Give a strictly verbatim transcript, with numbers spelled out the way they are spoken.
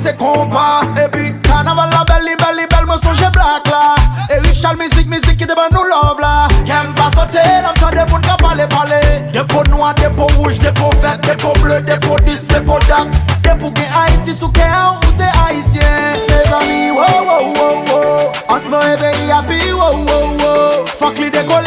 Se konpa. Epi kanaval la bèl, li bèl, li bèl, mwen sonje blak la. Eric Charles mizik, mizik ki te ban nou love la. Kè m pa sote lè m tande moun ka pale, pale. Depo nwa, depo wouj, depo vèt, depo ble, depo dis, depo dat. Depi w gen Ayiti sou kè w, ou se ayisyen. Mezanmi, wo, wo, wo, wo. Ant mwen e peyi a pi wo, wo, wo. Fòk li dekole.